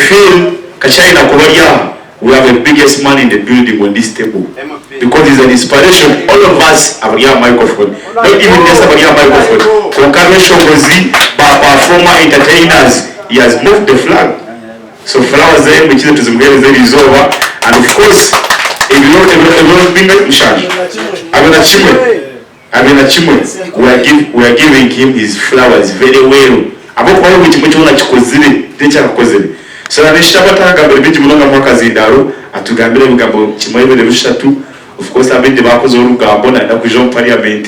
feel Kakye aine kuba ari aha, we have a biggest man in the building on this table because he's an inspiration all of us abari aha microphone not even just abari aha microphone kwonka abeshongozi, ba performer, entertainers he has moved the flag so flowers ze mwikize tuzimuhereze erizooba and of course ebiro ebiro ebiro bingahi mushanju 21 21 we are give we are giving him his flowers very well ahabw'okuba we buri kimwe kyona akikozire tihaine eki akakozire so na n'ekitabo atakagambire bingi munonga amuhe akazindaaro atugambire ebigambo kimwe bibiri bishatu of course abaingi bakozeho orugambo nayenda kwija omu parliament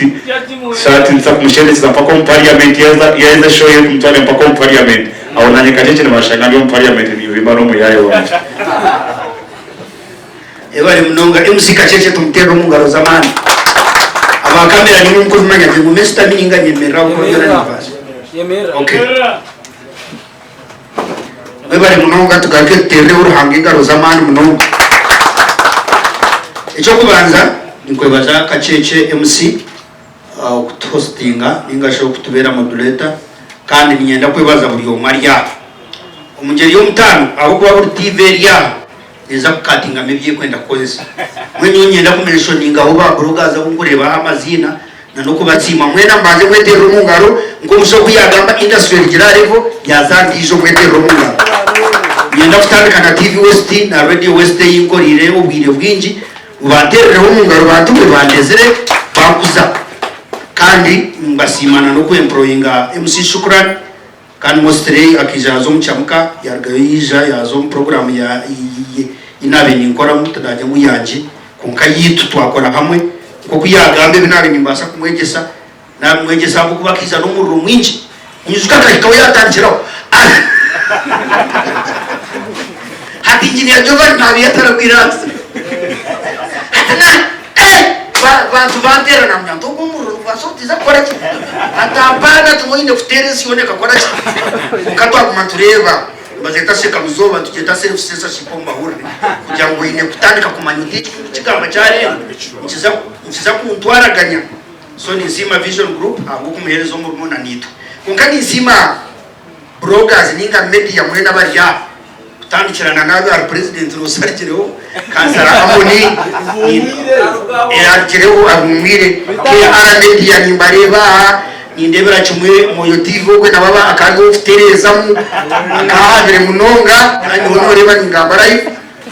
so hati nituza kumushendekyeza mpaka omu parliament yaaheza yaaheza show ye tumutware mpaka omu parliament aho nanye Kakyekye nibashanga ndi omu parliament ninvimba n'omuyaayi wangye. Yebare munonga MC Kakyekye tumuterere omungaro z'amaani. Aba camera nimwe mukubimanya gye ngume nsutami ninga nyemerere ahabw'okuba byona nimbibaasa. Okay. Mwebare munonga tugaruke tuterereho Ruhanga engaro z'amaani munonga. Eky'okubanza ninkwebaza Kakyekye MC okutuhostinga ninga shi okutubeera modulator kandi niinyenda kwebaza buri omwe ari aha. Omu ngyeri y'omutaano ahabw'okuba buri TV eri aha Ninza kukatingamu ebi erikwenda kukozesa. Mbwenu nyowe niinyenda kumenshoningaho ba bloggers abu nkureebaho amaziina na n'okubasiima. Mwena mubanze mweteerere omu ngaro nk'omushaija oku yaagamba industry erugire aha level yaaza aha ndiijo mweteerere omu ngaro. Niinyenda kutandika na TV West na Radio West ei nkoriire obwire bwingi ngu banteerereho omu ngaro bantu mwe bandezire bankuza. Kandi nimbasiima na n'okwemployinga MC Shukran. Kandi mostly akaija yaaza omu Chamuka yaarugayo yaija yaaza omu program ya ei naabaire ninkoramu tinagira ngu yangye kwonka yaitu twakora hamwe nk'oku yaagamba ebi naabaire nimbaasa kumwegyesa naabimwegyesa ahabw'okuba akaija n'omuriro mwingi nyijuka akahikaho yaatandikiraho hati engineer Jovan naabaire ataragwire ahansi hati na Eh! Ba, bantu banteera namanya nti ogu omuriro nigubaasa kutiiza kukora ki? Ati apaana ati oine kuteera ensi yoona ekakora ki? Kwonka twaguma nitureeba nibazeeta shekamuzooba nitugyeta self censorship omu bahurire kugira ngu oine kutandika kumanya oti eki kukigamba kyarenga nikiza nikiza kuntwaraganya. So ninsiima Vision Group ahabw'okumuheereza omurimo na naitwe. Kwonka ninsiima Bloggers ninga media mwena abari aha kutandikira na nabi ahari president Rosa arigireho kansara Amoni arigireho ahumwire KR media nimbareeba aha nindebera kimwe Moyo TV ogwe nawe aba akaba ari ow'okutereezamu akahabire munonga kandi nyowe noreeba ningamba live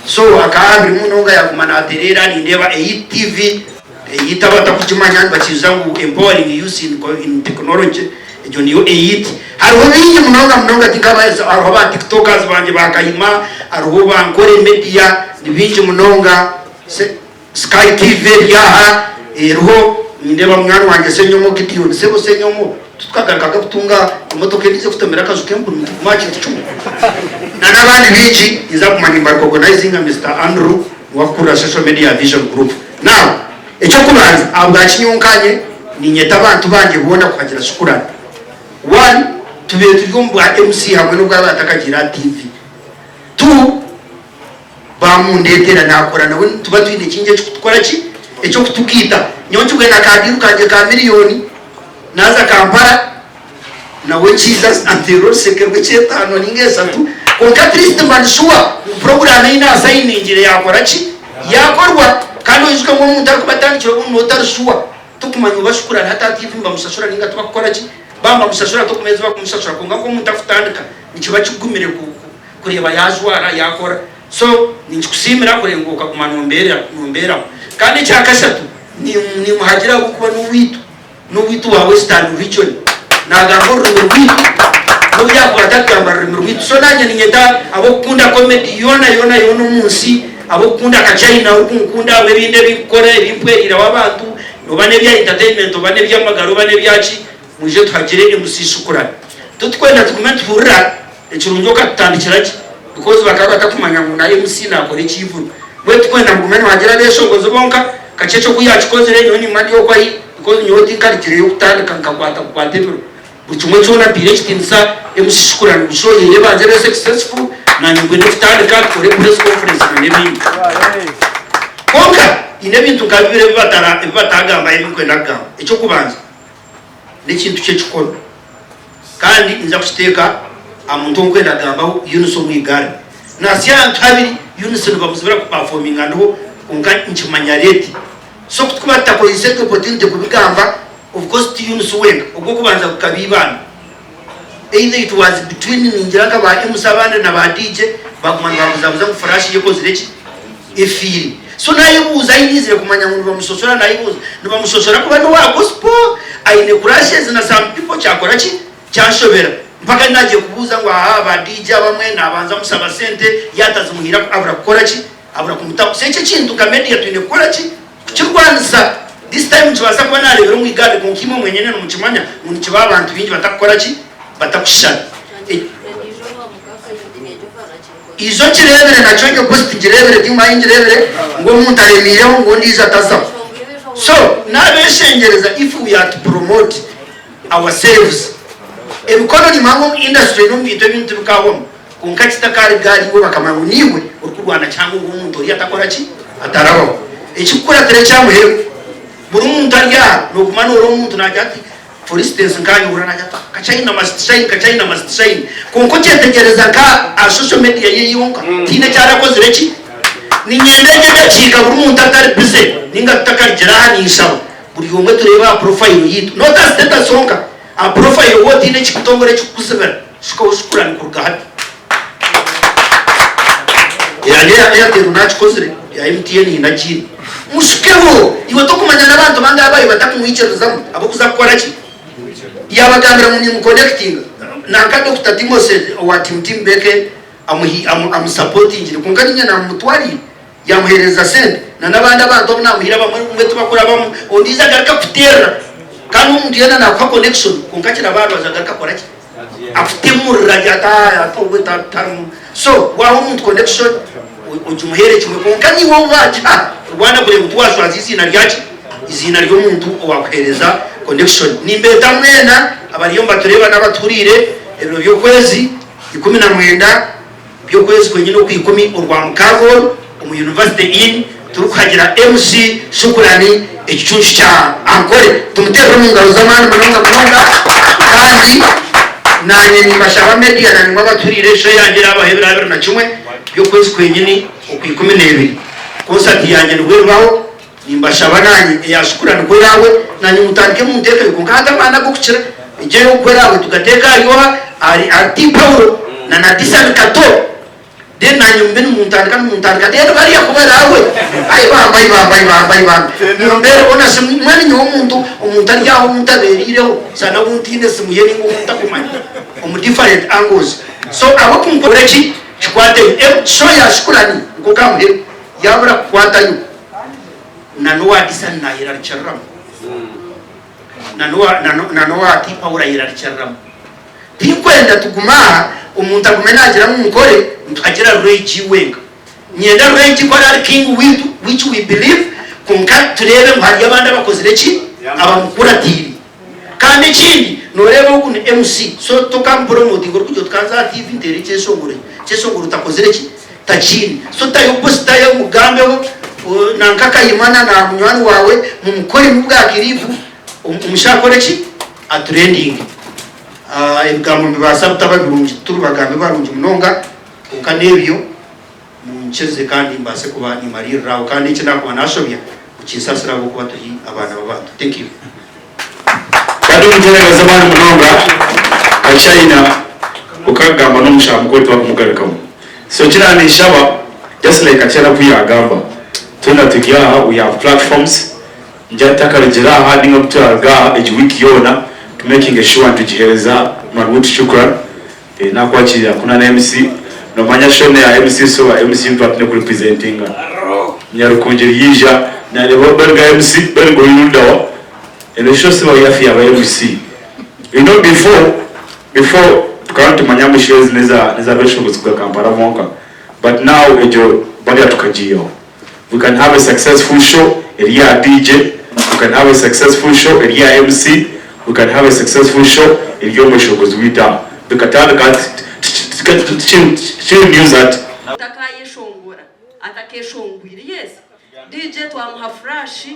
so akahabire munonga yaguma natereera nindeeba Eyit TV Eyit abatakugimanya nibakiija ngu empowering youth in technology egyo niyo Eyit. Hariho bingi munonga munonga tinkabaheza hariho ba tiktokers bangye ba Kayima, hariho ba Nkore media ni bingi munonga Sky TV eri aha eriho nindeeba munywani wangye Ssenyomo Gideon sebo Ssenyomo titukagarukaga kutunga emotoka endiijo ekutomera akaju k'empunu nituguma aha kintu kimwe na n'abandi baingi ninza kuguma nimbarecognizinga Mister Andrew niwe akukurira social media ya Vision Group. Now, eky'okubanza, ahabwaki nyowe nkanye niinyeta abantu bangye boona kuhagira Shukurani? One, tubaire turi omu bwa MC hamwe n'obu araabe atakagiire aha TV. Two, baamundeetera naakora nawe nituba twine kingi ekikutukora ki? Eky'okutugaita. Nyowe nkibwena ka deal kangye ka miriyoni, naaza Kampala, Nawe nkiija anteera oruseke rw'ekyetaano ninga eshatu kwonka at least mba ndi sure ngu puroguraamu ei naasayiningire yaakora ki? Yaakorwa. Kandi oijuke ngu omuntu arikuba atandikire obundi nooba otari sure tokumanya oba shukurani hati aha tiivi nibamushashura ninga tibakukora ki? Baaba nibamushashura tokumanya ezi barikumushashura kwonka nk'omuntu akutandika nikiba kigumire kureeba yaajwara yaakora. So ninkikusiimira kureeba ngu okaguma nombeeraho. Kandi ekyakashatu niimuhagira ahabw'okuba n'owaitu. N'owaitu wa Western Region nagamba orurimi rwaitu n'obu yakuba atakugamba rurimi rwaitu so nanye ninyeta abokukunda comedy yoona yoona yoona omunsi abokukunda kachina orikunkunda ahabwebindi ebinkukora ebimpwerireho abantu oba nebya entertainment oba nebyamagara oba nebyaki mwije tuhagire MC Shukurani titukwenda tugume nituhurira ekirungi okatutandikira gye because bakaba batakumanya ngu na MC nakora ekyivuru mbwenu tikwenda mugume nimuhagira abeshongozi bonka Kakye oku yakikozire nyowe nimba ndi okwo ahi because nyowe tinkarigireyo kutandika nkakwata kukwata ebiro buri kimwe kyona mpiire ekitinisa MC Shukurani ngu show yeye ebanze ebe successful nanye mbwene kutandika tukore press conference na n'ebindi. Kwonka haine ebintu nka bibiri ebi batagambaho ebi nkwenda kugamba. Eky'okubanza n'ekintu ky'ekikono kandi ninza kukiteeka aha muntu ou nkwenda kugambaho Eunice Omwigari. Nahitsya ahantu habiri Eunice nibamuzibira ku performinga ndiho kwonka nkimanya late. So kutukuba tutakozeise egyo opportunity kubigamba of course ti Eunice wenka ogw'okubanza gukaba Ibanda. Either it was between ningira nka ba MC abandi na ba DJ baguma nibabuzabuza ngu flash ye ekozire ki? Efiire. So nayebuuza ahi naizire kumanya ngu nibamushosora nayebuuza nibamushosora kuba n'owa gospel aine crushes na some people kyakora ki? Kyanshobera. Mpaka ahi nagiye kubuuza ngu ahaa ba DJ abamwe nabanza amushaba sente yatazimuhiire abura kukora ki? Abura kumutaho. So ekyo ekintu nka media twine kukora ki? Kukirwanisa. This time nikibaasa kuba nareebera omu igari kwonka imwe mwenyine nimukimanya ngu nikiba abantu baingi batakukora ki? Batakushushana. Ijo nkireebire nakyo egyo post ngireebire tiimuha ahi ngireebire ngu omuntu aremiireho ngu ondiijo atazaho. So nabeshengyereza if we are to promote ourselves emikono ni mihango omu industry n'omu bintu ebindi tibikahwamu kwonka kitakariga ahariiwe bakamanya ngu niiwe orikurwana kihango ngu omuntu oriya atakora ki? Atarabaho. Ekikukuratira ekya muheru buri muntu ari aha noguma noora omuntu nagira ati for instance nkanye ohurira nagira ati Kachina must shine, Kachina must shine kwonka okyetegyereza nka aha social media ye yonka tihaine eki arakozire ki? Niinyenda egyo edakiika buri muntu atari busy ninga tutakarigira aha ninshaba Buri omwe tureebe aha profile yaitu not aha status honka, aha profile waaba otaine ekitongore ekikukuzibira shukaho shukurani kuruga hati. Eyangye eya Airtel nakikozire, eya MTN haine agiine. Mushukeho! Iwe tokumanya n'abantu bangahi ababaire batakumwikiririzamu abarikuza kukora ki? Yabagambira ngu nimuconnectinga nanka Dokita Timothy owa Team Team Beke amusapotingire kwonka niinye namumutwariire. Yamuhereza sente na nabandi abantu abu namuhire abamwe obumwe tibakurabamu ondiijo agaruka akuterera kandi omuntu yeena nakuha connection kwonka kiraba aharubaju agaruka akoraki akutemurira agira ati aah hati obwe tarimu so waha omuntu connection ogimuhere kimwe kwonka niiwe ou wagiha rwana kureba ngu tiwashwaza eiziina ryaki eiziina ryomuntu owakuhereza connection nimbeeta mwena abariyo nibatureeba nabatuhuriire ebiro byokwezi 19. By'okwezi kwenyini okw'ikumi orwa mukaaga oru omu University Inn turikuhagira MC Shukurani ekicuncu kya Ankole. Tumuteerere omu ngaro z'amaani munonga munonga kandi naanye nimbashaba media na nimwe abatuhuriire show yangye eraabaho ebiro 21 by'okwezi kwenyini okw'ikumi n'ebiri. Concert yangye nibwo eribaho. Nimbashaba naanye eya Shukurani ku eraawe naanye mutandike munteekeyo kwonka hati amaani ag'okukira egyo ey'oku eraawe tugateeke ahari oha? Ahari T Paulo na na Disani Kato then naanye mube nimuntandika nimuntandika then bariya ku baraawe ai bambi ai bambi ai bambi ai bambi mumbeere honestly mbwenu nyowe omuntu omuntu ari aho ou ntabeeriireho shana ou ntaine simu ye ninga ou ntakumanya omu different angles so ahabw'okunkora eki kikwateyo show ya Shukurani nk'oku aha muheru yaabura kukwatayo. Na n'owa Disani naayerarikiriramu, na n'owa T. Paulo ayerarikiriramu. Tinkwenda tugume aha, omuntu agume naagira ngu nkore, nituhagira Ray G wenka. Niinyenda Ray G ku araabe ari King waitu, which we believe, kwonka tureebe ngu hariyo abandi abakozire ki? Abamukuratiire. Kandi ekindi, nooreeba ogu ni MC, so tokamupromotinga orikugira oti ka nze aha TV nteere ekyeshongoro eki. Ekyeshongoro takozire ki? Takiine. So tayo posta ye omugambeho, nanka Kayimana na munywani waawe mumukoremu bwa kiriipu, omushaija akore ki? Aturendinge. Ebigambo nibibaasa butaba birungi, tituri bagambi barungi munonga, kwonka n'ebyo munkize kandi mbaase kuba nimariirira aho. Kandi eki naakuba naashobya, mukinsaasire ahabw'okuba turi abaana b'abantu. Thank you. Kandi omugyerereza amaani munonga Kachina okagamba n'omushaho mukuru tibakumugarukamu so ekina ninshaba just like Kachina ku yagamba twena turi aha we have platforms ngira tutakarugira aha ninga kuturaruga aha egi week yoona tu makinge sure nitugihereza munywani waitu Shukran Nakwakirira kuna na MC nomanya show neya MC so ba MC nituba twine ku representinga Nyarukungiri yaija nareba bari ga MC bari ga oyundawa eno show siba yafi yaba MC you know before before tukaba nitumanya ngu show ezi neza nezabeshongozi kuruga Kampala bonka but now egyo barrier tukagiihaho. We can have a successful show eri aha DJ, we can have a successful show eri aha MC, we can have a successful show eri omweshongozi waitu aha. Bikatandika hati tikiri news hati. Atakayeshongora atakeshongwire yes DJ twamuha flash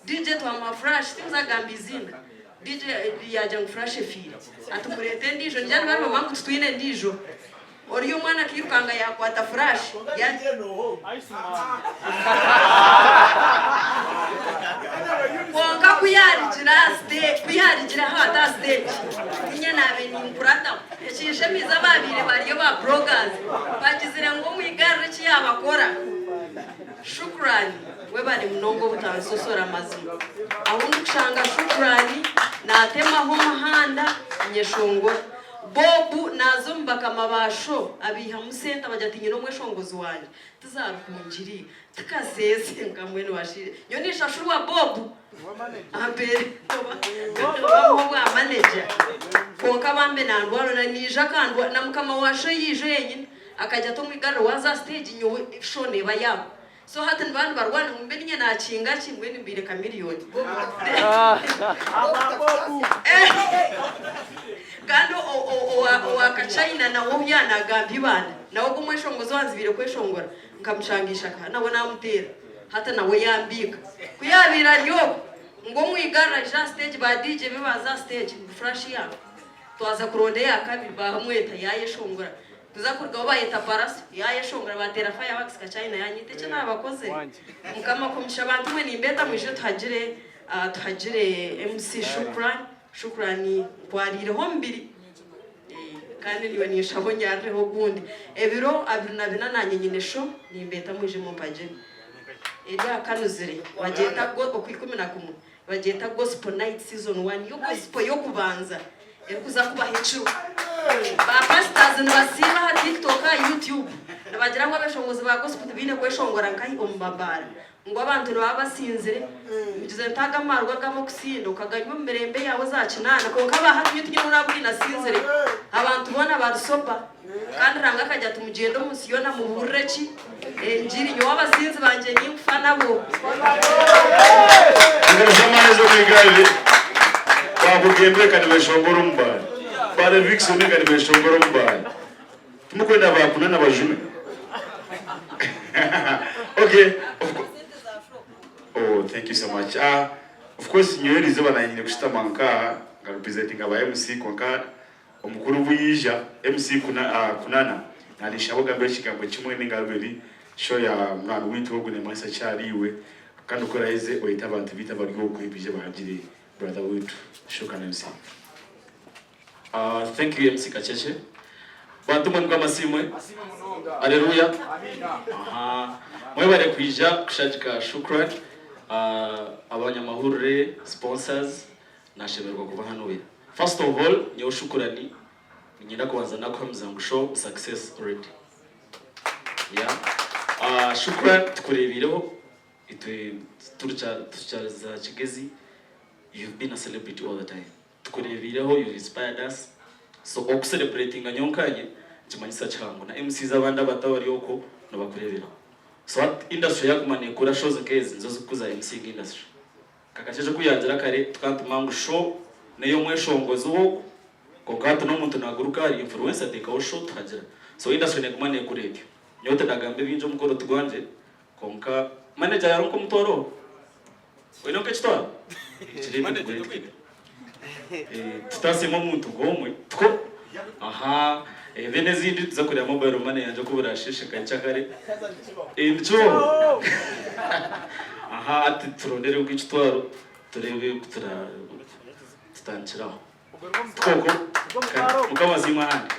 DJ twamuha flash tinkuza kugamba eiziina DJ yagira ngu flash efiire ati mureete endiijo ningira nibari bamanya ngu titwine endiijo. Oriya omwana akairukanga yaakwata flash ya. Kwonka ku yaarugire aha siteegi, ku yaarugire aho ati aha siteegi, tiinye naabaire ninkurataho. Ekinshemeize abaabaire bariyo ba bloggers bagizire ngu omwigarire eki yaabakora. Shukrani webare munonga obutansosora mazima. Ahu ndikushanga Shukrani natemaho omuhanda nyeshongora. Bob naza omu bakama ba show abaihamu sente abagira ati nyine omweshongozi wangye tizarukungiri tikasese nka mbwenu bashaija nyowe ninshashurwa Bob ampeere oba muhe obwa manager kwonka bambe nandwara na naija akandwa na mukama wa show yaija yenyine Akagira ati, Omwigarire waaza aha siteegi nyowe show neeba yaabo. So hati nibaba nibarwana ngu mbe niinye naakinga ki mbwenu mbaire Chameleone. Kandi owa Kachina nawe obu yaaba naagamba Ibanda, nawe ogwo omweshongozi owanzibiire kweshongora nkamushanga Ishaka nawe naamuteera hati nawe yaambiika. Ku yaabaire ari okwo ngu omwigarire aije aha siteegi ba DJ be baaza aha siteegi ngu flash yaaba. Twaza kuronda eya kabiri baamweta yaayeshongora. Kuza kurugaho baayeta Pallaso yaayeshongora baateera fireworks Kachina yaanyita. Eki naabakozire. Mukama akuhe omugisha. Bantu mwe nimbeeta mwije tuhagire tuhagire MC Shukran. Shukran nkwariireho omubiri kandi nyowe ninshaba onyarireho ogundi. Ebiro 24 naanye nyine show nimbeeta mwije mumpagire. Eri aha Kanuzire bagyeta Okwikuminakumwe. Nibagyeta Gospel Night Season One, niyo gospel y'okubanza erikuza kubaho ekiro. Ba pastors nibasiiba aha TikTok, aha YouTube, nibagira ngu abeshongozi ba gospel tibaine kweshongora nkahi omu mabaara, ngu abantu nibaba basinzire. Ngize nti ago amaarwa agamwe okusinda okaganywa omu mirembe yaawe za kinaana, kwonka aba hati nyowe tinyine ou naabwine asinzire. Abantu boona bari sober. Kandi Ruhanga akagira ati, Mugyende omu nsi yoona mubuurire ki? Engiri. Nyowe abasinzi bangye ninkufa nabo. Engaro z'amaani ez'omwigarire bakugembe ka nibeshongora omu baara. Ba Levixone ka nibeshongora omu baara. Timukwenda ba Kunana bajume? Okay. Oh, thank you so much. Ah, of course nyowe eriizooba nanye nyine kushutama nkaha nka representinga ba MC kwonka Omukuru bwija, MC Kunana naninshaba ogambe ekigambo kimwe ninga bibiri show ya munywani waitu ogu nemanyisa ki ahari iwe kandi ku oraheze oyete abantu baitu abari okwe baije bahagire brother waitu. Shukran MC. Thank you MC Kakyekye. Bantu mwe Mukama asiimwe. Aleluya. Aha. Mwebare kwija kushagika Shukran. Abanyamahurire, sponsors, nashemererwa kuba hanuya. First of all nyowe Shukurani niinyenda kubanza nakuhamiza ngu show success already yeah ah Shukran tukurebiireho itwe turukyari za Kigezi you've been a celebrity all the time tukurebiireho you've inspired us so oku celebratinga nyowe nkanye nikimanyisa kihango na MCs abandi abato abari okwo nibakureeberaho so hati industry yaguma nekura shows nk'ezi nizo zikukuza MCing industry. Kakasheeshe ku yaagira kare tukantuma ngu show n'ey'omweshongozi w'ogu kwonka hati n'omuntu naaguruka ahari influencer ateekaho show tuhagira so industry neeguma neekura etyo. Nyowe tindagamba ebingi omukoro tigwangye kwonka manager yaaronka omutwaro ogwo? Oine nk'ekitwaro? Kireebe tugure tiketi. Tutaasemu omuntu nk'omwe two ahaa then ezindi nituza kureeba mobile money yangye oku buraasheeshe nka nkyakare nikibaho ahaa hati turondereho nk'ekitwaro tureebe oku tutandikire aho twokwo Mukama asiimwe ahandi.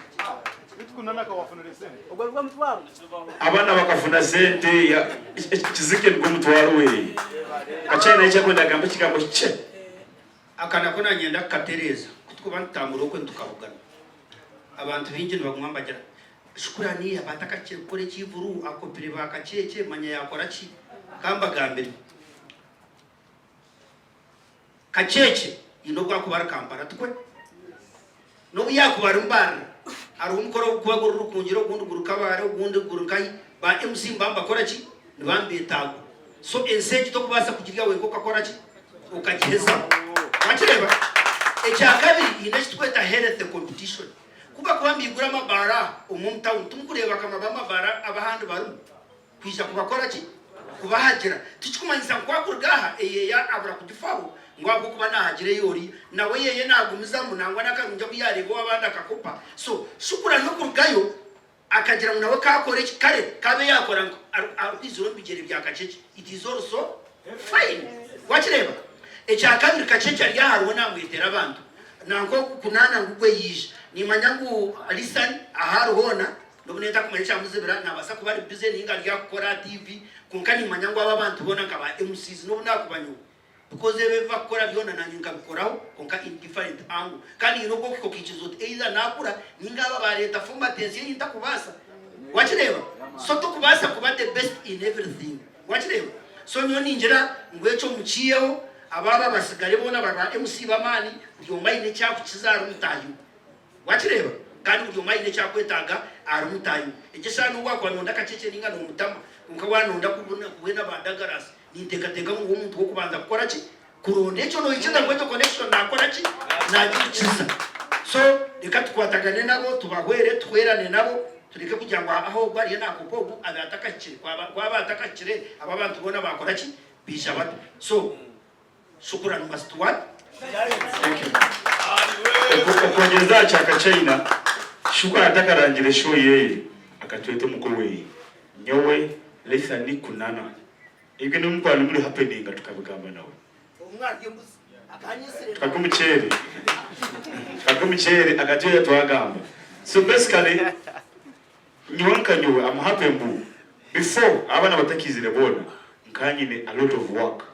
Abaana bakafuna sente ekizike nigwo mutwaro we Kakyali naye ekyakwenda agambe ekigambo kikye. Aka nako nanyenda kukatereeza, ku turikuba nitutambura okwe nitukabugana abantu baingi nibaguma nibagira Shukurani aba atakahikire kukora ekiivuru, akopire ba Kakyekye manya yaakora ki? Ka mbagambire, Kakyekye haine obu akuba ari Kampala tikwe? N'obu yaakuba ari Mbarara hariho omukoro ogurikuba guri Rukungiri ogundi guri Kabale ogundi guri nkahi, ba MC nibaba nibakora ki? Nibaba nibeetaagwa. So ensi egi torikubaasa kugirya wenka okakora ki? Okagihezaho. Wakireeba? Ekyakabiri haine eki turikweta healthy competition. Ku bakuba nibaigura amabaara aha omwe omu tawuni, timukureeba bakama b'amabaara ab'ahandi barimu? Kwija kubakora ki? Kubahagira. Tikikumanyisa ngu ku akuruga aha, eyeye abura kugifaho ngu ahabw'okuba naahagira ei oriya. Nawe eyeye naagumizamu nangwa n'akarungi aku yaareeba ow'abandi akakopa. So, Shukura n'okurugayo. Akagira ngu nawe kaakora eki, kare kaabe yaakora nka arikwizira omu bigyere bya Kakyeekye, it is also fine. Wakireeba? Ekyakabiri Kakyeekye ari aha ariho naamwetera abantu. Nanka oku kunaana ngu gwe yaija. Niimanya ngu Lisan ahu ari hoona, n'obu nari ntakumanya ekyamuzibira, naabaasa kuba ari busy nainga ari aha kukora aha TV, kwonka niimanya ngu abo abantu boona nka ba MCs n'obu naakuba nyowe, Because ebi ebi bakukora byona nanye nkabikoraho kwonka in different angle kandi nyine obwokuhika okaikiriza oti either nakura ninga aba bareeta format ensya eyi ntakubaasa wakireeba so tokubaasa kuba the best in everything wakireeba so nyowe ningira ngu ekyo mukiiheho abo aba basigare boona bari ba MC b'amaani buri omwe aine eki akukiza ahari mutaahi we. Wakireeba? Kandi buri omwe aine eki akwetaaga ahari mutaahi we. Egyo eshaaha n'obu waakuba noonda akacece nainga noomutama, kwonka waanonda kubwena ba Douglas, ninteekateeka ngu niwe omuntu w'okubanza kukora ki? Kuronda ekyo noikiriza ngu egyo connection naakora ki? Naagikukiza. So, reka tukwatagane nabo, tubahwere, tuhwerane nabo, tureke kugira ngu aha ogu ariyo naakopa ogu abe atakahikire. Ku aba atakahikire, abo abantu boona baakora ki? Baija bata? So, Shukuran must what? Thank you. Okwongyereza aha kya Kachaina, Shukran atakarangire show yeye, akatweta omuka oweye, nyowe, Lethani, Kunana. Ebyo n'omukwano nimuri happeninga tukabigamba nawe. Tukarya omuceere, tukarya omuceere akatweta twagamba. So basically, nyowe nka nyowe I'm happy mbu before abaana batakiizire boona, nkaba nyine a lot of work.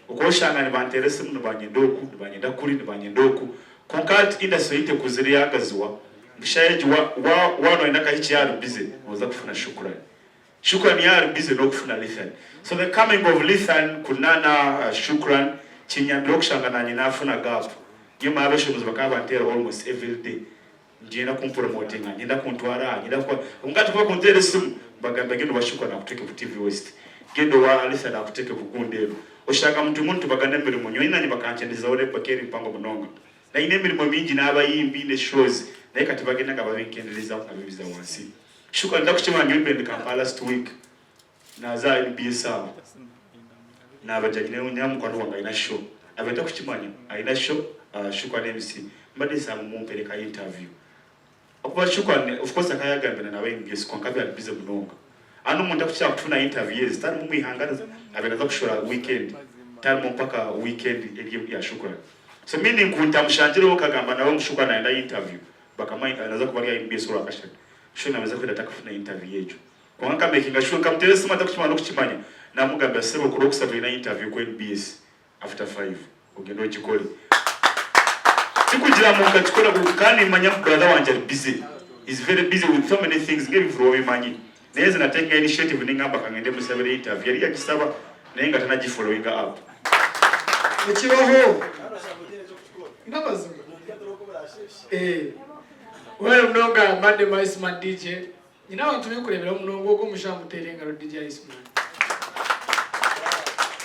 Okwoshanga nibanteera esimu nibanyenda oku, nibanyenda kuri, nibanyenda oku. Kwonka hati industry yaitu ekuzire yagaziwa, ngu shaaha egi wa wa waaba noyenda akahikye yaaba ari busy noza kufuna Shukrani. Shukrani yaaba ari busy nokufuna Lithan. So the coming of Lithan, Kunana, Shukran kinyambire okushanga nanye nafuna gap. Nyowe abeshongozi bakaba banteera almost everyday. Niinyenda kumpuromotinga, niinyenda kuntwara aha, niinyenda kukora. Kwonka hati ku bakunteera esimu, mbagambira gyenda owa Shukwa naakuteeke ku TV West, gyenda owa Alisa naakuteeke ku gundi enu. Oshanga muntu nitubagana emirimo. Nyowe naanye bakankyendezezaho labour ko eri mpango munonga. Naine emirimo mingi n'abayimbi ne shows naye kati bagenda nga babinkyenderezaho nkabibiza wansi. Shukwa ninda kukimanya nyowe mbaire ndi Kampala last week naaza aha NBS aho naabagira nyineyo mukwano gwange aine show abaire atakukimanya aine show Shukwa n'MC. Mbadde nsaba ngu mumpere ka interview. Akuba Shukran of course akaba yagambira naba NBS kwonka abe ari busy munonga. Hanu omuntu akukira kutufuna interview ezi tarimu omwihanga abe naza kushora weekend tarimu mpaka weekend eri ya Shukran. So meaning ku ntamushangireho nkagamba nawe ngu Shukran nayenda interview bakamuha naza kuba ari aha NBS orwakashatu sure nabeza kwenda atakafuna interview egyo. Kwonka nka makinga sure nkamuteera esimu atakukimanya nokukimanya namugambira sebo ku rwokusatu oyine interview ku NBS after five Ogyende ogikore. Tikugira ngu nkakikora buri kandi nimanya ngu brother wangye ari busy. He's very busy with so many things nk'ebivuro obimanyi. Naye nze natekinga initiative ningamba kangende musabire interview. Yari yagisaba naye nga tanagifollowinga up. Nikibaho. N'amazima. Eh. Webale munonga Madam Iceman DJ. Nyine abantu b'okureeberaho munonga ogwo omushaija muteere engaro DJ Iceman.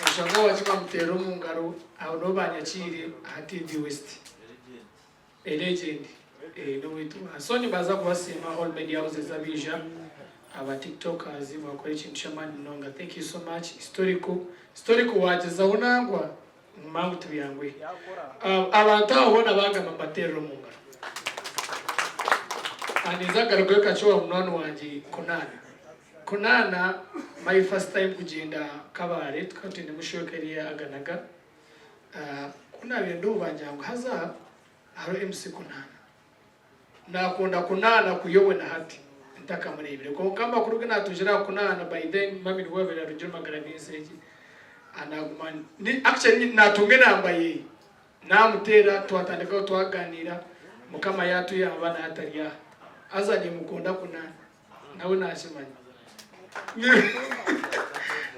Omushanga wangye bamuteerera omu ngaro aho niho banyakiire aha TV West. A legend eh, n'owaitu wa. So nimbaasa kubasiima all media houses abaija, aba tiktokers mwakora ekintu ky'amaani munonga. Thank you so much. Historical, historical wagyezaho nangwa Nimumanya ngu tibyanguhi. Abantu abo boona baagamba mbateerere omu ngaro. Ninza kugarukayo kakye owa munywani wangye Kunaana. Kunaana my first time kugyenda Kabale tukaba twinemu show ekaba eri eya Aganaga. Ku naabaire ndi omu bangira ngu haza aha hariho MC Kunaana. Naakunda Kunaana kwiha obwe na hati ntakamureebire. Kwonka amakuru agu naatungire aha Kunaana by then mummy nibwo yaabaire arugire omu magara g'ensi egi, naaguma ni actually naatunga enamba ye naamuteera twatandikaho twagaaniira Mukama yaatuyamba na hati ari aha. Haza nimukunda Kunaana nawe naakimanya.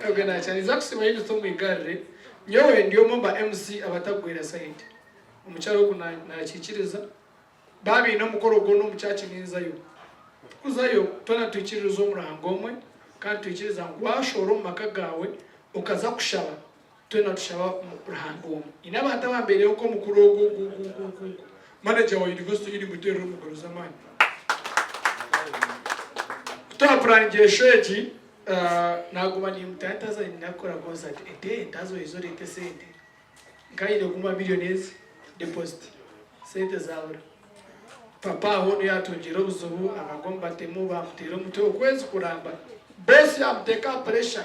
Obwe naakimanya. Ninza kusiima Yudith Omwigarire, nyowe ndi omwe omu ba MC abatakugwera side. Omukyara ogu nakiikiriza. Baaba baine omukoro gwona omu church ninzayo. Tukuzayo twena nitwikiririza omu Ruhanga omwe kandi twikiriza ngu washohora omu maka gaawe okaza kushaba twena tushaba Ruhanga omwe. Haine abantu abambaireho nk'omukuru ogu ogu ogu ogu ogu ogu manager wa university ei nimuteerera omu ngaro z'amaani. Ku twapuraningira eshow egi naguma nimutaho ntaza ninakukora concert ente ntaza oyize oreete esente. Nkaine kumuha million ezi deposit sente zabura. Papa aho niyo yatungiire obuzibu akagwa omu batemu baamuteera omutwe okwezi kuramba. Boss yaamuteeka aha pressure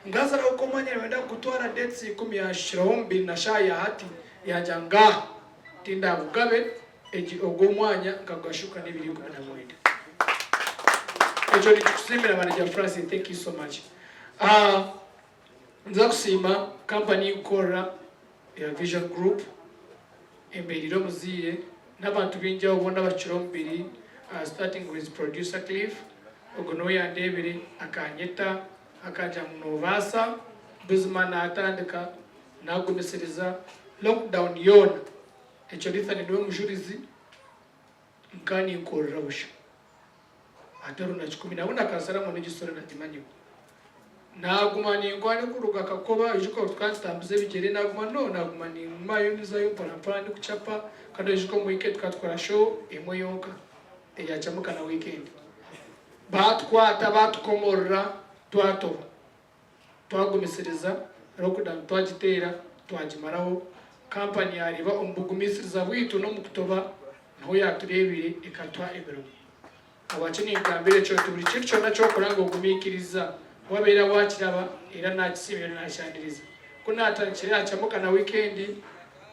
ngu haza rahuka omwanya nibenda kukutwara dates ikumi yaashukiraho omubiri na shaaha ya hati yaagira ngu ngaaha tindagugabe egi ogu omwanya nkagugashuka n'ebiro 19. Ekyo ninkikusiimira manager Francis thank you so much. Nza kusiima kampani ei nkukorera eya Vision Group embereire omuzaire n'abantu baingi aho boona abakira omubiri starting with producer Cliff ogwo niwe yandeebire akanyeta akangira ngu nobaasa buzima natandika nagumisiriza lockdown yoona ekyo Nathan niwe mujurizi nka ninkorera busha. Hati na kikumi nabwo nakansaramu n'egisore nagimanyiho. Naguma ninkora ndikuruga Kakoba oijuka tukaba nitutambuza ebigyere naguma no naguma ningumayo nizayo mpora mpora ndikucapa kandi oijuka omu weekend tukaba tukora show emwe yonka eya Chamuka na weekend. Batukwata batukomorora twatoba. Twagumisiriza lockdown twagiteera twagimaraho, kampani yareeba omu bugumisiriza bwaitu n'omu kutoba niho yatureebire ekatuha emirimo. Habwaki ninkugambira ekyo nti buri kintu kyona kyokora ngu ogumiikiriza wabeera wakiraba era nakisiima era nakyaniriza. Ku natandikire aha Chamuka na weekend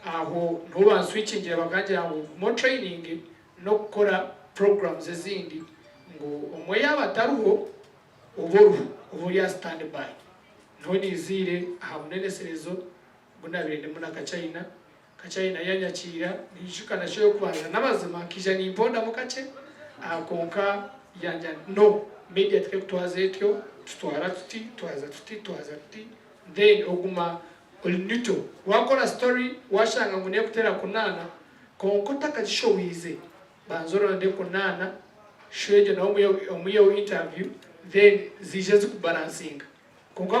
aho niho banswikingire bakangira ngu guma otraininge n'okukora programs ezindi ngu omwe yaaba atariho Oba oruho, oba ori aha stand by. Niho niiziire aha muneneserezo gu naabaire ndimu na Kachaina. Kachaina yanyakiira, niijuka na show y'okubanza n'amazima nkaija nimpondamu kakye kwonka yangira nti no, media terikutwaza etyo, tutwara tuti, twaza tuti, twaza tuti, then oguma ori neutral. Waakora story waashanga ngu neekuteera kunaana kwonka otakagishowiize, Banza oronde kunaana show egyo nawe omuyeho interview then ziije zikubalansinga kwonka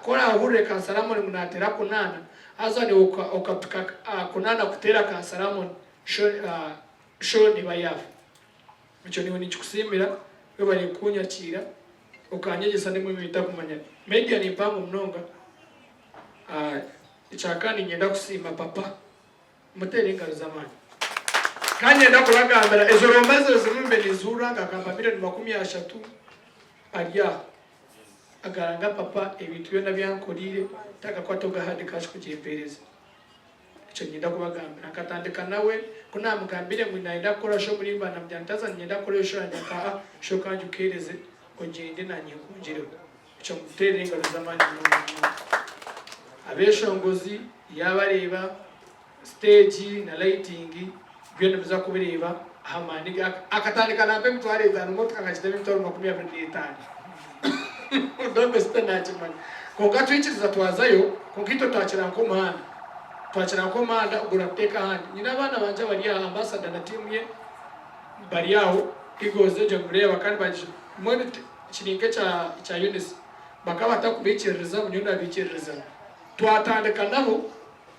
ku orahurire Kansalamoni ngu nateera kunaana haza niiwe okapika kunaana kuteera Kansalamoni show neba yaafa. Ekyo niiwe ninkikusiimira webare kunyakiira okanyegyesa n'ebimwe ebi ntakumanya. Media ni mpango munonga ekyakandi niinyenda kusiima papa. Muteere engaro z'amaani. Kandi niinyenda kubagambira, ezo rooma ezo zimwe mbe ninzihurira nka milioni 30 ari aho. Agaranga papa ebintu byona ebi ankoreire takakwata oga hard cash kugyempereza. Ekyo niinyenda kubagambira. Nkatandika nawe, ku naamugambire ngu nayenda kukora show omuri Ibanda, namugira nti haza niinyenda kukora eyo show, yangira nti aa show ka ngikuheereze ogyende naanye nkwongyereho. Ekyo muteere engaro z'amaani munonga munonga. Abeshongozi yaabareeba, siteegi na lighting byona nimuza kubireeba aha maani ge. Akatandika nampa 50,000, emotoka nkagitema 25,000. Ndombe sita naakimanya. Kwonka twikiriza twazayo, kwonka itwe twakira nk'omuhanda. Twakira nk'omuhanda ogurakuteeka ahandi. Nyine abaana bangye abari aha, Ambassador na tiimu ye bari aho, Eagles egyo nimureeba kandi bagi mbwenu Kiri nk'ekya ekya Eunice. Bakaba batakubaikiririzamu, nyowe nabaikiririzamu. Twatandika nabo,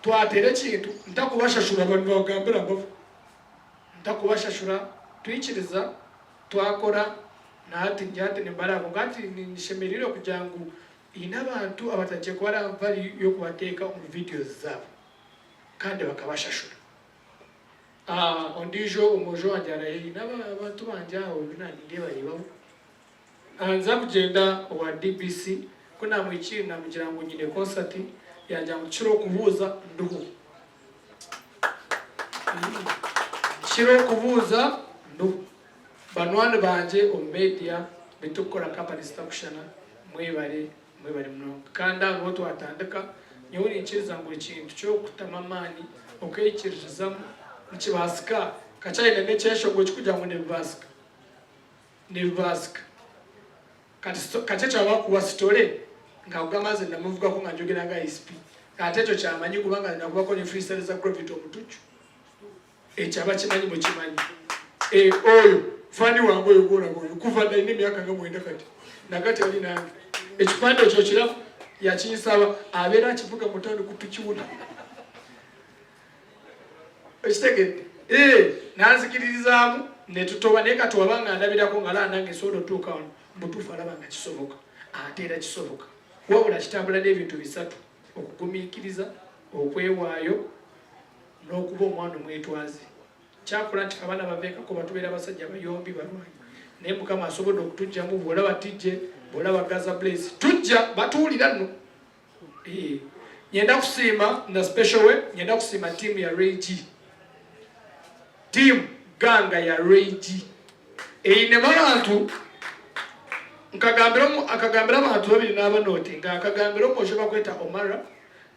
twateera ekintu ntakubashashura, banu nibagambira mbavu. Ntakubashashura, twikiriza, twakora, na hati ndi hati nimbaraaba. Kwonka hati ninshemereirwe kugira ngu haine abantu abatandikire kubara value y'okubateeka omu videos zaabo kandi bakabashashura. Ondiijo omwojo wangye ari haihi n'abantu bangye aho ebi naanindeebareebaho. Nza kugyenda owa DBC, ku naamwikiire naamugira ngu nyine konsati, yaagira ngu kira okubuuza ndiho. Kira okubuuza ndiho. Banywani bangye omu media bitukukora kampani zitakushushana mwebare Mwebare munonga. Kandi aho niho twatandika. Nyowe ninkiriza ngu buri kintu ky'okutamu amaani okeikiririzamu nikibaasika. Kakyayine n'ekyeshongo ekirikugira ngu nibibaasika. Nibibaasika. Kati kakye kyaba kuba sitore, nkakugamba nze ndamuvugako nga njogera nga ISP. Ate ekyo kyamanyi kubanga nakubako ni freestyle za Gravity Omutucu. Ekyo abakimanyi mukimanyi. Eh, oyo fani wange oyo gwolaba oyo kuva dda alina emyaka nga mwenda kati nakati ali nange. Ekipande ekyo okiraba yakinsaba abeera akivuga mu tawuni ku piki wuna. Okitegedde? Eh, nanzikiririzaamu netutoba naye kati waba nga ndabirako nga alaba nange nsobola otuuka wano mubutuufu alaba nga kisoboka ate era kisoboka wabula kitambula n'ebintu bisatu okugumiikiriza okwewaayo n'okuba omwana omwetwaze. Kyakura nti abaana bava eka kuba tubeera abasajja bayombi balwanyi naye Mukama asobodde okutujjamu bwolaba TJ bwolaba Gaza Blaze tujja batuwulira nno. Eh, nyenda kusiima na special way nyenda kusiima tiimu ya Ray G tiimu ganga ya Ray G einemu abantu nkagambira akagambira abantu babiri n'abanooti nga akagambira omwojo bakweta Omara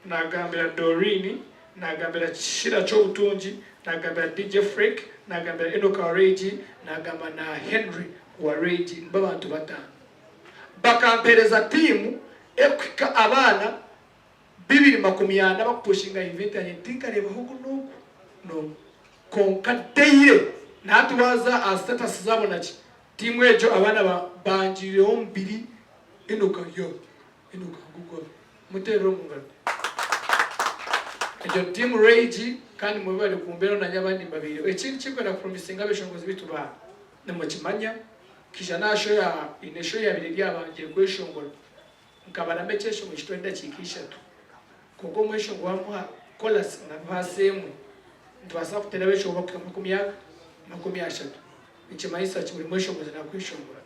nagambira Doreen nagambira Kishira Kyobutungi nagambira DJ Freak nagambira Enoch wa Ray G nagamba na Henry wa Ray G nibo abantu batano bakampereza tiimu ekuhika abaana 2040 bakupushinga event yangye tinkareebaho ogu n'ogu n'ogu kwonka daily nahati waaza aha status zaabo naki tiimu egyo abaana bangirireho omubiri Enoch ari aho Enoch ngugwo aho muteerere omu ngaro egyo tiimu Rage kandi mwebare kumbeeraho nanye abandi mbabaireho ekindi ekinkwenda kupromisinga abeshongozi beitu ba nimukimanya nkaija n'aha show ya haine show eyabaire eri aha bangire kweshongora nkabaramu ekyeshongo kitwara edakiika ishatu kwonka omweshongo wamuha chorus na verse emwe nitubaasa kuteera abeshongo bakuhika 20 nikimanyisa ki buri mweshongozi nakweshongora.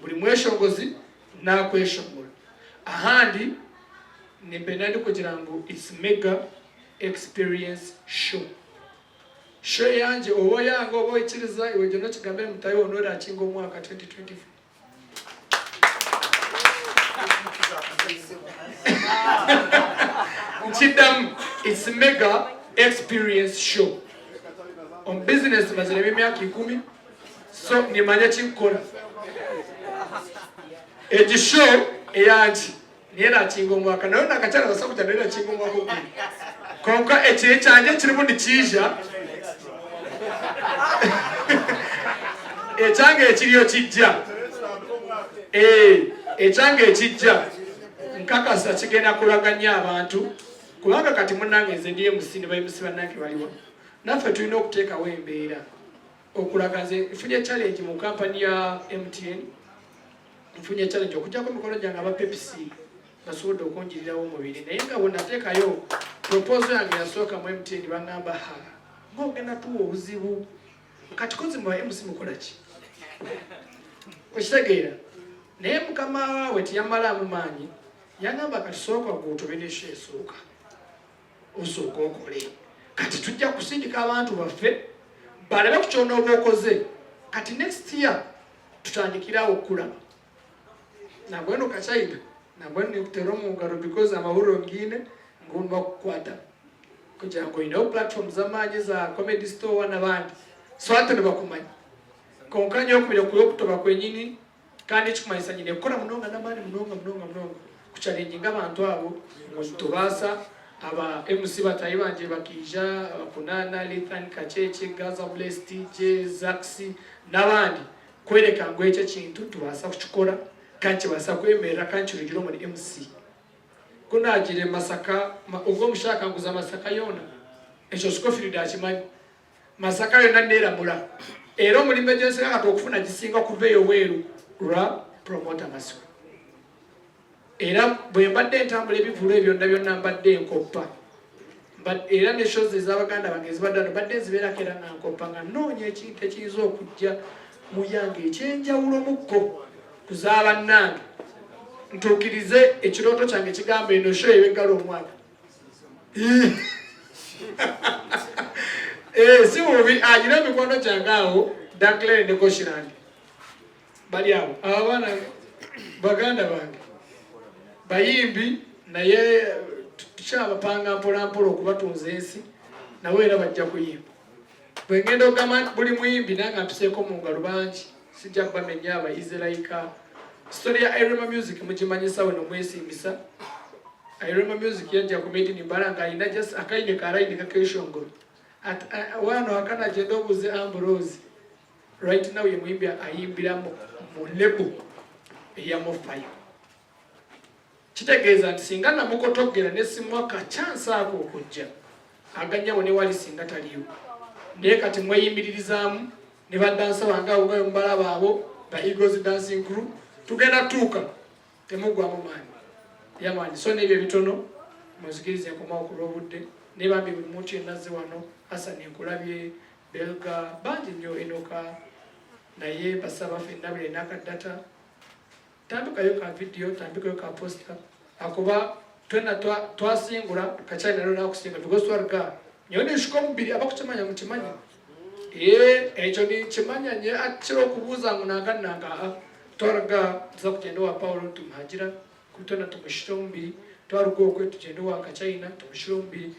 Buri mweshongozi nakweshongora. Ahandi nimbenda ndikugira ngu it's mega experience show. Show eyangye oba oyanga oba oikiriza iwe gyenda okigambire mutaahi waawe norakinga omwaka 2024. Nkiddamu it's mega experience show. Omu business maziremu emyaka ikumi. So nimanya ekikukora. Egi show eyangye niyo erakinga omwaka nayo nakakyara nabasa kugira nayo erakinga omwaka ogundi. Kwonka eki ekyangye ekirimu nikiija ekyange ekiriyo kijja ekyange ekijja nkakasa kigenda kulaga nnyo abantu kubanga kati munange nze ndi MC ne ba MC bannange baliwa naffe tulina okuteekawo embeera. Okulaga nze nfunye challenge mu company ya MTN, nfunye challenge okujjako emikono gyange aba Pepsi basobodde okunjirirawo omubiri, naye nga bwenateekayo proposal yange yasooka mu MTN bangamba ha ng'ogenda tuwa obuzibu kati kozi mu ba MC mukola ki okitegeera naye mukama waabwe teyamalaamu maanyi yangamba kati sooka gwotobe ne show esooka osooke okole kati tujja kusindika abantu baffe balabe ku kyonooba okoze kati next year tutandikirawo okukulaba nambwenu kachina nambwenu nikutera omu ngaro because amahuriro ngiine ngu nibakukwata kugira ngu oineho platform z'amaani za comedy store n'abandi so hati nibakumanya kwonka nyowe kumanya kuba okutoba kwenyini Kandi ekikumanyisa nyine kukora munonga n'amaani munonga munonga munonga kuchalenginga abantu abo ngu nitubaasa. Aba MC bataahi bangye bakaija, Kunana, Lithan, Kacheche, Gaza Bless, TJ, Zax n'abandi kworeka ngu eki ekintu nitubaasa kukikora kandi nikibaasa kwemerera kandi kirugire omuri MC. Ku naagiire Masaka, ogwo omushaija akanguza Masaka yoona, ekyo Scofield akimanye. Masaka yonna neramura era omulimo egyensinga kati okufuna gisinga kuva eyo bweru lwa promoter Masiko era bwembadde ntambula ebivulu ebyo byonna byonna mbadde nkoppa era ne shows ez'abaganda bange ezibadde wano mbadde nzibeerako era nga nkoppa nga nnoonya ekintu ekiyinza okujja mu yange ekyenjawulo mukko ku z'abannange ntuukirize ekirooto kyange kigamba eno show ebeggala omwaka Eh, si bubi alina emikwano gyange awo Danclere ne Koshiland bali awo abo abaana baganda bange bayimbi naye tukyabapanga mpolampola okubatunza ensi nabo era bajja kuyimba bwe ngenda okugamba nti buli muyimbi nange ampiseeko mu ngalo bangi sijja bamenya abayize layika story ya Irema Music mugimanyisa weno mwesiimisa Irema Music yajja ku Made in Mbara nga alina just akaine ka line kakeshongoro at uh, wano akana agenda obuze Ambrose right now ye muyimbi ayimbira mu, mu label eya Mofayo Kitegeeza nti singa namukotoggera ne simuwa ka chance ako okujja aganyabo ne wali singa taliyo naye kati mweyimiririzamu ne badansa bange abo nga mubalaba abo ba Eagles Dancing Crew tugenda tuuka temugwamu maanyi yamaanyi so n'ebyo ebitono munzikirize nkomawo ku lw'obudde. Naye bambi buli muntu yenna azze wano, Hassan nkulabye, Belga, bangi nnyo, Enoka, naye mbasaba ffenna buli alina ka data tambikayo ka video, tambikayo ka poster akuba twena twasingura kakyali naryo nakusinga because twaruga nyowe ninshuka omubiri abakukimanya mukimanye ee ekyo ninkimanya nyowe akira okubuuza ngu nanka nanka aa twaruga tuza kugyenda owa Paulo tumuhagira Ku twena tumushire omubiri, twaruga okwe tugyenda owa Kachaina tumushire omubiri.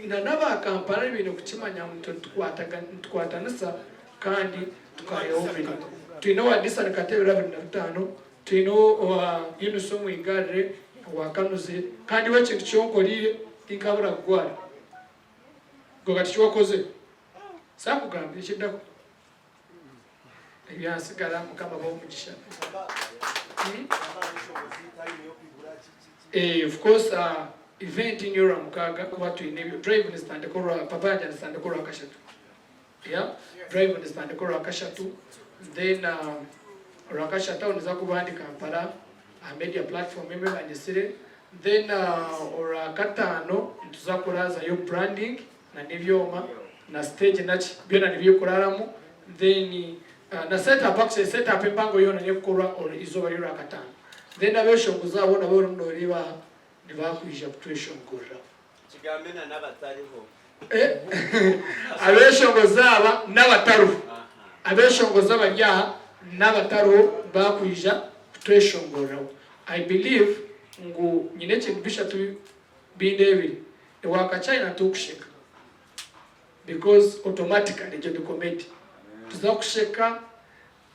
Na n'aba Kampala baine kukimanya ngu itwe nitukwatanisa kandi tukaheewa omubiri. Twine owa Dissan Katebera 25, twine owa Eunice Omwigarire owa Kanuzi kandi iwe ekintu ki onkoreire tinkabura kugwara. Gwe kati eki wakozire? Saakugambira ekiddako. Ebyansigara mukama abahe omugisha. Eh, of course uh, event niyo rwamukaga kuba twine ebyo drive nizitandika orwa papa yangye nizitandika orwa kashatu yeah drive nizitandika orwa kashatu then uh, orwa kashatu aho niza kuba ndi Kampala aha media platform emwe banyesire then uh, orwa katano nituza kurazayo branding na n'ebyoma na stage naki byona nibyekuraramu then na set up actually set up empango yoona nekukorwa izooba ry'orwakataano then abeshongozi abo nabo orimu noreeba aha nibakwija kutweshongoreraho. Kigambe na n'abatariho. Abeshongozi aba n'abatariho abeshongozi abari aha n'abatariho bakwija kutweshongoreraho I believe ngu nyine ekintu bishatu bindeebire Ewa Kachina tikusheka because automatically egyo ni comedy tuza kusheka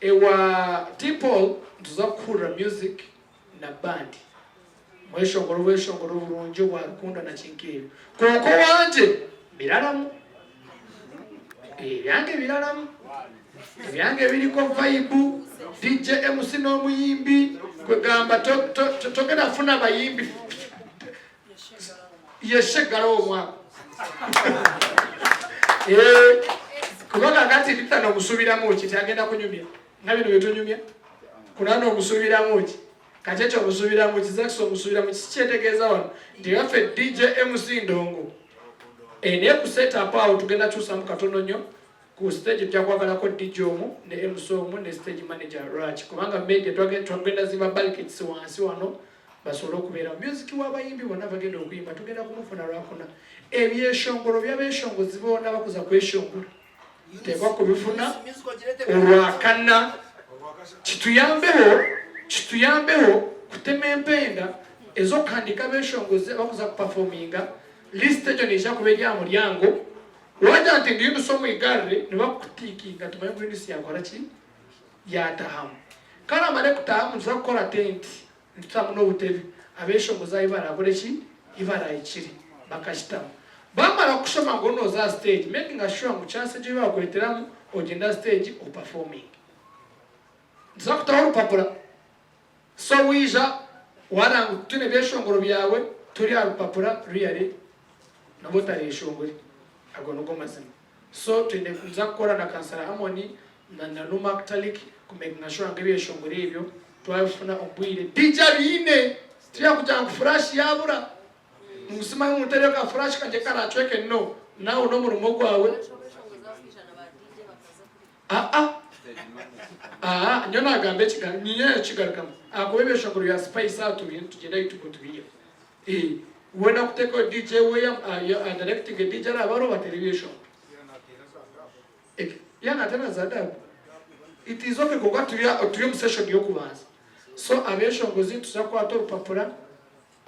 ewa T-Paul nituza kuhurira music na band mweshongoro obweshongoro burungi obwa rukundo na ki nk'ebyo kwonka owangye biraramu ebyange biraramu ebyange biriko vibe DJ MC n'omuyimbi kwegamba togenda kufuna bayimbi yeshe garawo omwaka eh, kuba kakati Rita nomusubiramu ki tyagenda kunyumya nga bino byetunyumya kuna nomusubiramu ki kakye omusubiramu ki Zax omusubiramu ki kyetegeeza wano nti waffe DJ MC Ndongo eh, naye ku set up awo tugenda kyusamu katono nnyo Ku stage tujja kwagalako DJ omu ne MC omu ne stage manager lwaki kubanga media twagenda zimba barricades wansi wano basobole okubeera music w'abayimbi bonna bagenda okuyimba tugenda kumufuna lwakuna ebyeshongoro by'abeshongozi boona bakuza kweshongora teekwa kubifuna olwakana kituyambeho kituyambeho kutema empenda ez'okuhandiika abeshongozi abakuza kupafominga list egyo neija kuba eri aha muryango Wagira nti ndi Yunusi omu igarire, nibakukutiikinga tumanye ngu Yunusi yakora ki? Yaatahamu. Ku aramare kutaahamu nituza kukora tenti, nitutamu n'obutebe, abeeshongozi ahu baraakore ki? Ahu baraahikire bakashutama. Baamara kukushoma ngu nooza aha siteegi, mekinga shuwa ngu chance egyo ei baakweteramu ogyende aha siteegi opafominge. Nituza kutaho orupapura. So waija waranga ngu titwine byeshongoro byawe, turi aha rupapura really noba otareshongore. Ago nigo mazima. So twine nituza kukora na Kansara Amoni na na Numak Talik ku makinga sure ngu ebyeshongoro ebyo twabifuna omu bwire. DJ abiine! Tibya kugira ngu flash yabura ngu simanyi ngu ntereyo ka flash kangye karacweke no. Nawe n'omurimo gwawe. Aa aa nyowe nagamba ekigambo niinye nakigarukamu ahakuba ebyeshongoro bya spice aha turiyo nitugyenda YouTube tubiiheho ee weena akuteekaho DJ we a directinge DJ araba ariho bateere ebyeshongoro ya nateera na za dub it is okay kwonka turi turi omu session y'okubanza so abeshongozi nituza kukwata orupapura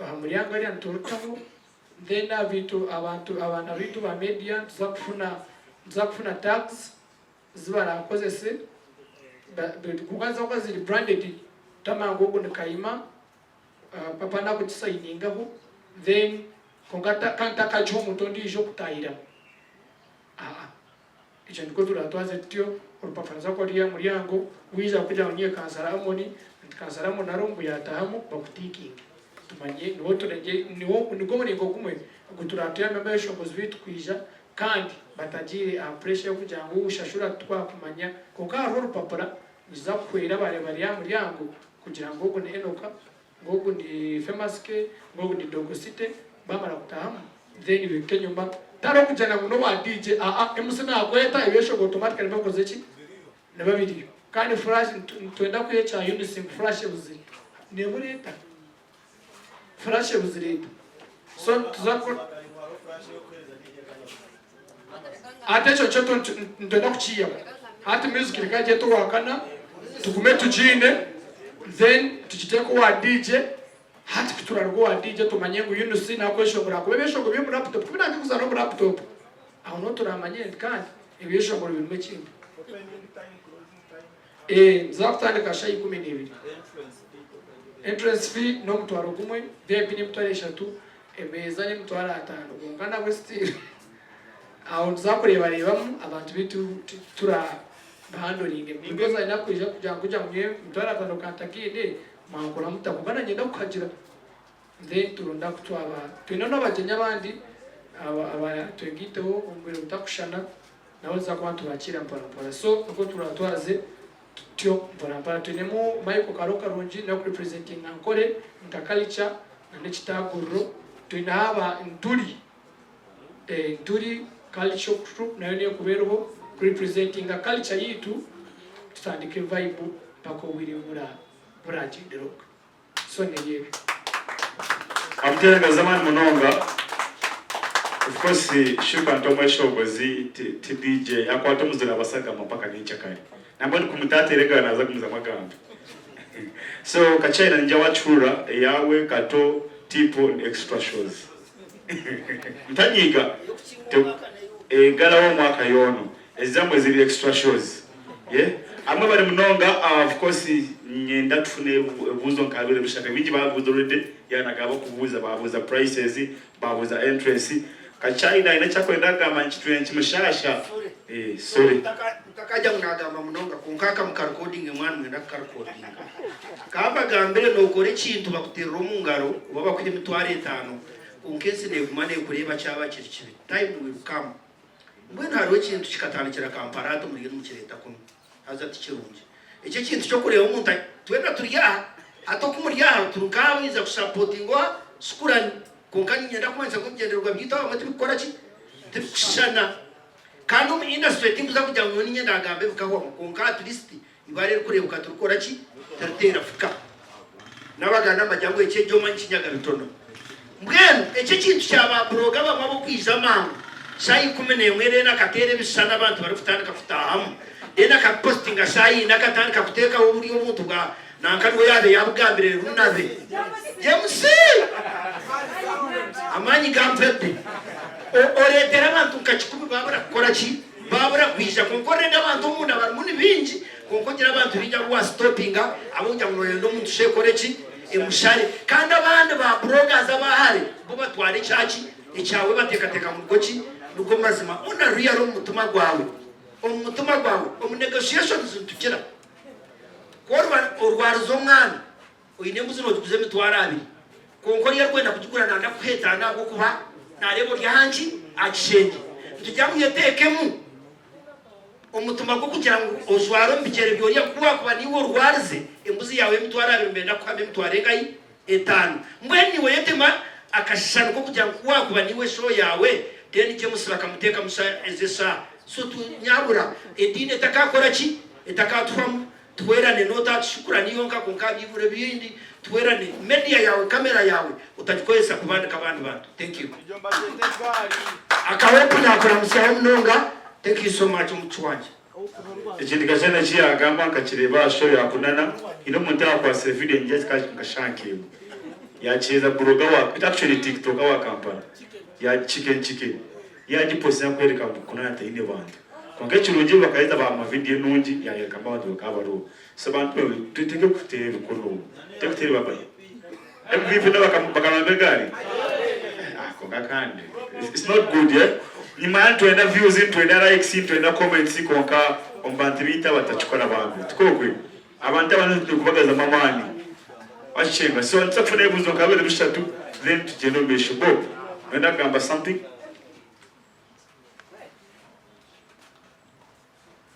aha muryango hariya niturutaho Then abaitu abantu abaana baitu ba media nituza kufuna nituza kufuna tags zibarakozese kwonka niziza kuba ziri branded tamanya ngu ogu ni Kayima papa nakugisayiningaho then kwonka kandi takagiha omuntu ondiijo kutahiramu aa Ekyo nikwo turaatwaze tutyo, orupapura niruza kuba ruri aha muryango, waija kugira ngu niiwe Kansara Amoni, nti Kansara Amoni ariho ngu yaataahamu, bakutiikinge. Tumanye niwo turengye, niwo nigwo muringo gumwe ogu turaatuyambe abeshongozi baitu kwija kandi batagiire aha pressure y'okugira ngu shashura titwakumanya. Kwonka hariho orupapura nikiza kuhwera abaare bari aha muryango kugira ngu ogu ni Enoka, ngu ogu ni Famous K, ngu ogu ni Dogo City, baamara kutaahamu. Then bihika enyuma tihariho kugira ngu n'owa DJ aa MC nakweta ebyeshongoro automatically nibiba bikoze ki? Nibiba biriyo. Kandi flash nitwenda kwiha ekya Eunice ngu flash ebuzire. Nebura eta? Flash ebuzire eta? So nituza ku Hati ekyo nikyo nitwenda kukiihaho. Hati music reka agyete owakana tugume tugiine then tugiteeke owa DJ. Hati ku turaruga owa DJ tumanye ngu Eunice nakweshongora ahakuba ebyeshongoro biri omu laptop ku binaange kuzaana omu laptop aho niho turamanye nti kandi ebyeshongoro birimu ekindi. Eeh nituza kutandika shaaha 12. Entrance fee n'omutwaro gumwe, VIP n'emitwaro eshatu, emeeza n'emitwaro ataano kwonka nabwe still aho nituza kureebareebamu abantu beitu tura bahandoringe because ayine kwija kugira ngu nyowe emitwaro ataano kantagiine Mwankora muta? Kwonka nanye nyenda kukuhagira. Then turonda ku twaba twine n'abagyenyi abandi aba twegaiteho omu bwire butakushushana nabo nituza kuba nitubakiira mpora mpora. So nikwo turatwaze tutyo mpora mpora. Twinemu Michael Karo Karungi nawe kurepresentinga Ankole nka culture na n'ekitaaguriro. Twineho aba Nturi, Nturi culture troupe nayo nekuba eriho kurepresentinga culture yaitu tutandike vibe mpaka obwire bura buragyendera okwe so nibyo ebyo. Amuteera z'amaani munonga of course Shuka nti omweshongozi ti DJ akwata omuzira abasagama paka nyenkyakare nambwenu kumutateera engaro naza gumizamu agambe so Kachaina ningira wakihurira eyawe Kato Tipo ni extra shows Ntanyiiga egaraho omwaka yoona ezamwe ziri extra shows yeah abamwe bari munonga of course nyenda tufune ebibuuzo nka bibiri bishatu ebingi babibuuza already yeah nagaba kubuuza babuuza prices babuuza entrance Kachaina ayine ekyakwenda kugamba nikitwire nikimushasha eh sorry. Ntakajya ngu nagamba munonga kwonka aka mukarekodinge mwana mwenda kukarekodinga. Kambagambire nokora ekintu bakuterera omungaro oba bakuha emitwaro etano kwonka ensi neguma nekureeba kyaba kiri kibi time will come. Mbwenu hariho ekintu kikatandikira Kampala hati muriyo nimukireeta kunu haza tikirungi. Eki ekintu kyokureeba omuntu twena turi aha hati oku muri aha turi nkaabaiza kusapotinga oha Shukurani kwonka niinyenda kumanyisa ngu ebigyendererwa byaitu abamwe tibikukora ki tibikushushana kandi omu industry tinkuza kugira ngu nyowe niinye ndagamba ebikahwamu kwonka at least Ibare erikureebuka tirikora ki? Tiriteera fuka. N'abaganda nibagira ngu eki eryoma nikinyaga bitono. Mbwenu eki ekintu kya ba buroga abamwe ab'okwija amangu shaaha 11 then akateera ebishushani abantu barikutandika kutaahamu then akabipositinga shaaha ina akatandika kuteekaho oburyo obuntu bwa nanka niwe yaabe yaabugambire runabe. James! Amaani gampwedde. Oreetera abantu nka kikumi baabura kukora ki? Baabura kwija kwonka orenda abantu omunda barimu ni baingi kwonka ogira abantu baingi abu wasitopinga ahabw'okugira ngu noyenda omuntu shi ekore ki emushare kandi abandi ba bloggers aba hare bo batwara ekyaki ekyawe bateekateeka ngu nigo ki nigo mazima ona real omu mutima gwawe omu mutima gwawe omu negotiations nitugira ku oriba orwarize omwana Oine embuzi noogiguza emitwaro abiri, kwonka oriya arikwenda kugigura naayenda kukuha etaano ahabw'okuba naareeba ori aha nki? Aha kishengye. Nitugira ngu yeteekemu omutima gw'okugira ngu ojware omu bigyere by'oriya ku waakuba niiwe orwarize embuzi yaawe y'emitwaro abiri nibenda kukuhamu emitwaro engahi? Etaano. Mbwenu niiwe yetema akashushani k'okugira ngu ku waakuba niiwe show yaawe then James bakamuteekamu ezi eshaaha. So nyabura ediini etakaakora ki? Etakaatuhwamu. Tuhwerane not aha Shukurani yonka kwonka aha byibura ebindi tuhwerane. Media yawe camera yawe otagikozesa kubandika abandi bantu. Thank you. Aka Hope nakuramutsyaho munonga thank you so much omucucu wangye. Ekintu kashana eki yagamba nkakireeba aha show ya Kunana haine omuntu ayakwatsire video ningira nka shaaha nk'emwe yakiheereza blogger wa actually tiktoker wa Kampala ya chicken chicken Yaagipostinga kworeka ngu Kunana taine bantu. Kwonka ekirungi bakaheeza bamuha vidiyo enungi yaayoreka ngu abantu bakaba bariho. So bantu mwe tuteke kuteera ebikono, tuteke kuteera ebibaba. MVP nabo bakamwamba egaari? Ah kwonka kandi it's not good eh? Nimanya nitwenda views, nitwenda likes, nitwenda comments kwonka omu bantu baitu abatakikora bambi. Tikwo okwe? Abantu abandi twine kubagazamu amaani. Wakikyenga? So nituza kufuna ebibuuzo nka bibiri bishatu then tugyende omu maisho. Bob, noyenda kugamba something?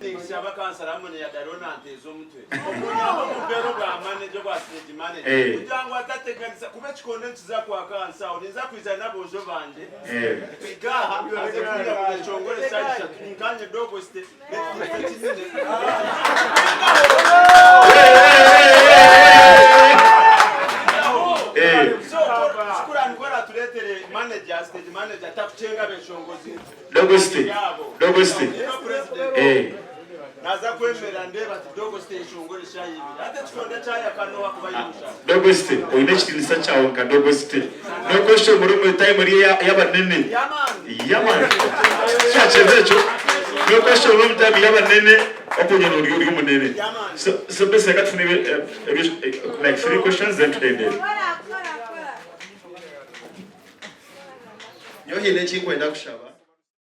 Ninshaba kansara Amoni Yadarona anteeze omutwe. Okunyihiramu obuveera obwa manager obwa. stage manager Eh. kugira ngu atateganisa kuba ekikonde nikiza kwaka ahansi aho ninza kwija n'aboojo bangye Eh. tuhike aha aze kwiragura eshongore eshaaha ishatu ninkanye Dogo City n'ekitiinisa kinene. Eh. So, Shukurani ku aratureetere manager, stage manager atakucenga abeshongozi Dogo City. yabo. Dogo City. Niwe president. Eh. Naza kwemerera ndeebe ati Dogo City eshongore eshaaha ibiri. Hati ekikonde kyayaka n'oha kuba yirusha. Dogo City oine ekitiinisa kyawe nka Dogo City. N'okweshongora omu time eri ey'abanene. Yaman. Kyakyeza ekyo. N'okweshongora omu time y'abanene okunyene ori ori omunene. So so basically reka tufune like three questions then tuhendere. Nyowe haine eki nkwenda kushaba.